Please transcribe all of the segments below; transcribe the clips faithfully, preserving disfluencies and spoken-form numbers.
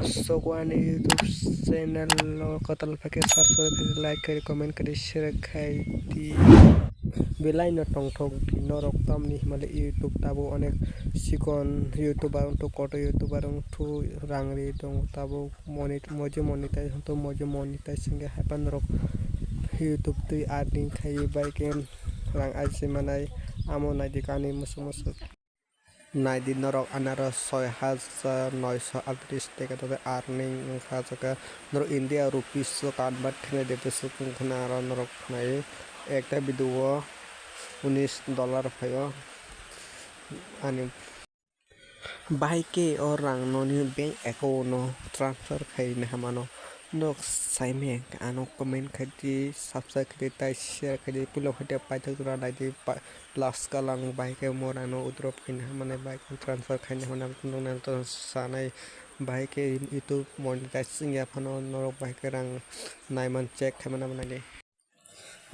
Sokwa ani YouTube channel o kwtal phai khe subscribe khaidi, like khaidi, comment khaidi, share khaidi. Belai no tongthok di norok tamni himale YouTube tabuk onek chikon YouTuber wngthok, kotor YouTuber wngthok, rang ri tongo tabuk. Monit-, moji monetize hwnto, moji monetize hwnkhe haiphano norok YouTube twi earning khaiwi bai khe rang ajai manai, amo naidi kani musuk musuk. Naidi norok anaro soi hajar noisho altris taka tode earning wngkha, jaka norok India rupees o convert khainai de bwswk wngkhana aro norok khnai ekta video o unis dollar phaio ani. Bahai khe o rang noni bank account o transfer khaina hamano. Nok saimaya hwnkhe ano comment khai di, subscribe khai di, tai share khai di, puila khai di, paithak jora nai di, pa-, last kalang bahai khe mo rang no withdraw khaina hamani, bahai khe transfer khaina hamani, nokni to sanai bahai khe YouTube monetize wngya phano norok bahai khe rang naiman check khaimani nai di.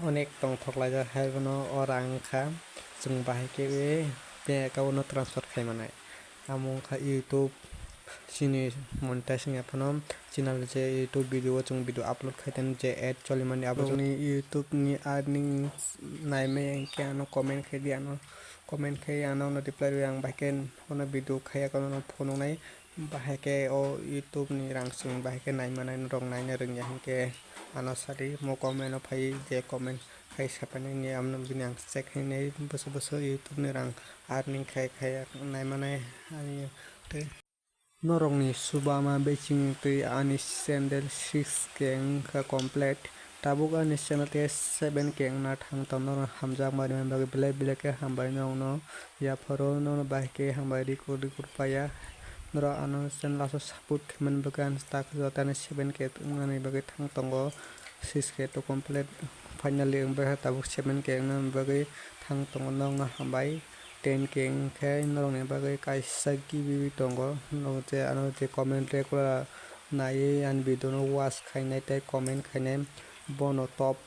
Onek tongthok laijak hai bono o rang wngkha. Chwng bahai khe bank account no transfer khai manai. Amo wngkha YouTube chini monetize wngya phano channel je YouTube video o chwng video upload khai tani je ad choli mani abo chwngni YouTube ni earning nai maya hwnkhe ano comment khai di, ano comment khai ano reply rw ang bahai khe ono video khai ya kono phunuknai. Bahai khe o YouTube ni rang chwng bahai khe nai manai norok naina rwngya hinkhe ano sadi mo comment o phai je comment khai sapainani amno bini ang check khainai bwswk bwswk YouTube ni rang earning khai khai nai manai ani tei norok ni chuba ma biching twi ani channel six K wngkha complete. Tabuk ani channel khe seven K wngna thang tongo, norok hamjakma rimani bagwi belai belai khe hambai nokno. Yapharo nono bahai khe hambai record record paiya. Norok ano channel aswk support khaimani bagwi ani tak jotani seven K wngnani bagwi thang tongo. Six K to complete finally wngbaikha, tabuk seven K wngnani bagwi thang tongo, nokno hambai. Ten K wngkhe norokni bagwi kaisa giveaway tongo. Norok je ano je comment regular naiwi ani video no watch khainai tei comment khainai, bono top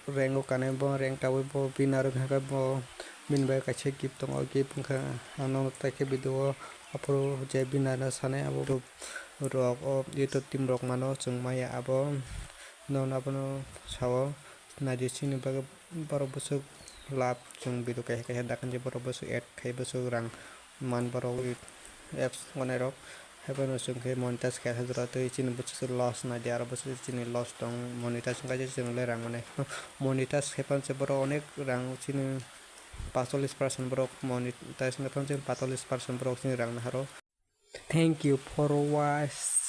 rank o kanai, bo rank tabwi bo winner wngkha khe bo bini bagwi kaisa gift tongo. Gift wngkha ang nono tai khe video o aphuru je winner no sanai abo rok o YouTube team rok mano chwng maya abo nono abono sao. Naidi chini bagwi borok bwswk love chwng video kaisa kaisa dakhai je borok bwswk add khai bwswk rang man borok apps wngnai rok. Haiphano chwng khe monetize khe ha jora tei chini bwswk loss naidi aro bwswk chini loss tong monetize wngkha je chwng le rang manai. Monetize khe phano se borok onek rang chini patallis percent borok monetize wngkha phano se patallis percent borok chini rang naharo. Thank you for watch.